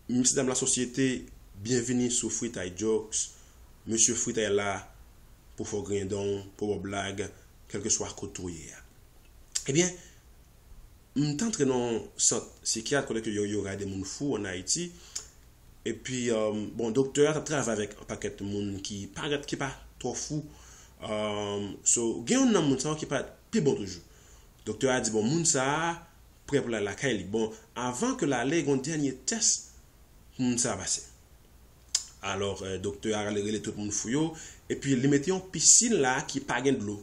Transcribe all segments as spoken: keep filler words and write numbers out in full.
Mesye dam lasosyete, byenvini sou Fritay Jokes. Mesye Fritay la pou fè w griyen dan w, pou ba w blag, kèlkeswa kote w ye a. Ebyen, m t antre nan yon sant sikyat kote ke yo, yo rayi moun fou ann Ayiti. Epi, um, bon, doktè a t ap travay avèk yon pakèt moun ki parèt ki pa twò fou. Um, so, gen youn nan moun sa yo ki parèt pi bon toujou. Doktè a di, bon, moun sa a prè pou l al lakay li. Bon, avan ke l ale, gen yon dènye tès pou moun sa a pase. Alò, eh, doktè a rele, rele tout moun fou yo, epi li mete yon pisin la ki pa gen dlo.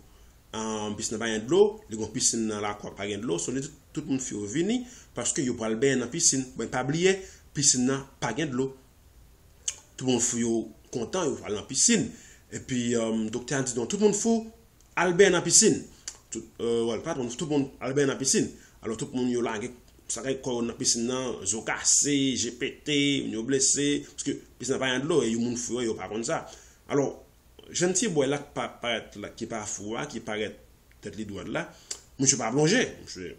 An, pisin nan pa gen dlo, li gen yon pisin nan lakwa pa gen dlo, so li tout, tout moun fou yo vini, paske yo pral benyen nan pisin. Bon, pa bliye, pisin nan pa gen dlo. Tout moun fou yo kontan, yo al nan pisin. Epi, um, doktè a di, non, tout moun fou, al benyen nan pisin. Tout, euh, well, pa tout, tout moun al benyen nan pisin. Alò, tout moun yo lage, sa kay kò yo nan pisin nan, zo kase, je pete, moun yo blese, paske pisin nan pa gen dlo, e yo moun fou yo, yo pa konn sa. Alò, jèn ti bòy la ki pa parèt la, ki pa fou a, ki parèt tèt li dwat la, misye pa plonje, misye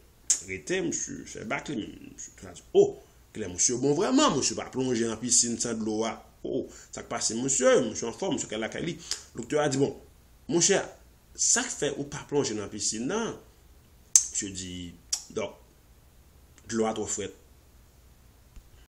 rete, misye fè bak li, men misye ta di, oh, kilè misye bon vrèman, misye pa plonje nan pisin san dlo a. Oh, sa k pase misye, misye anfòm, misye kay lakay li. Doktè a di, bon, monchè, sa k fè ou pa plonje nan pisin nan? Misye di, dòk, dlo a twò frèt.